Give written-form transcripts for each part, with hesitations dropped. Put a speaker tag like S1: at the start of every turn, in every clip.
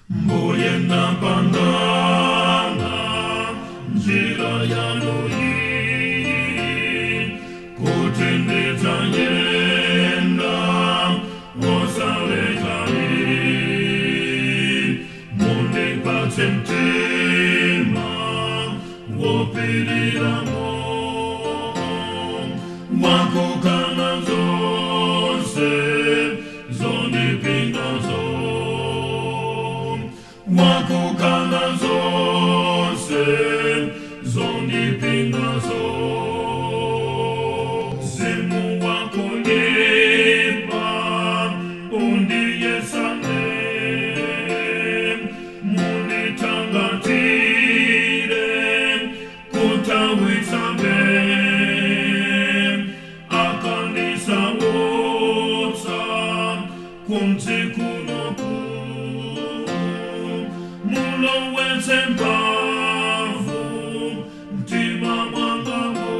S1: Mbuye ndapangana njira yanu iyi, kuti ndidzayenda wosalekani. Mundipatse mtima wopiriramo, wakukana zonse zondipingazo, wakukana zonse zondipingazo. Mzimu wakulimba undiyesane, munditangatire kutawitsambe. Akandisautsa kunze kunoku, mulowetse mphamvu mtima mwangamo,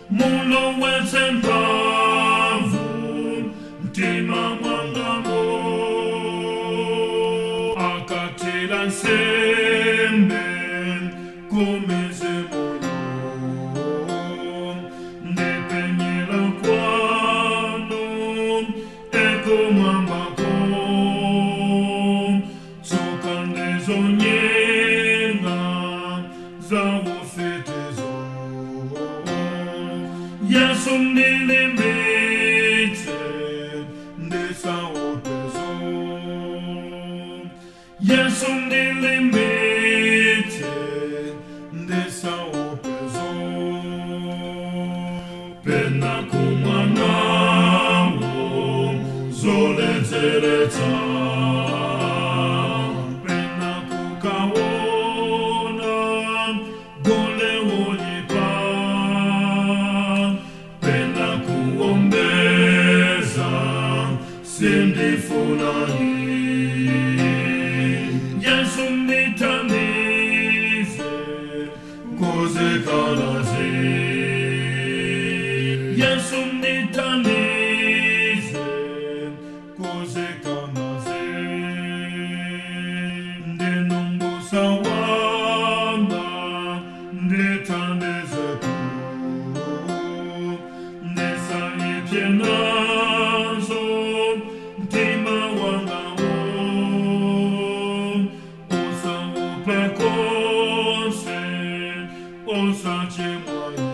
S1: mulowetse mphamvu mtima mwangamo. Akathira nsembe kumizimuyo, ndipenyera kwanu ekumwambako. Tsoka ndizonyenga zaufitizo, Yesu ndilimbitse ndisaopezo, Yesu ndilimbitse ndisaopezo. Pena kumwa nawo zoledzeretsa, pena kukaona gule woyipa, pena kuombeza sindifunani. Yesu ndithandize kuzikanazi, Yesu ndithandize kuzikanazi. Ndinu mbusa wanga, ndithandize ku ndisaipye nazo mtima wangawo, usaope konse osachimwaye.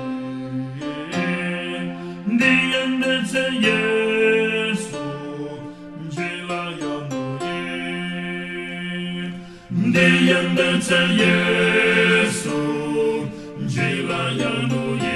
S1: Ndiyendetse Yesu njira yanuyi, ndiyendetse Yesu njira yanuyi.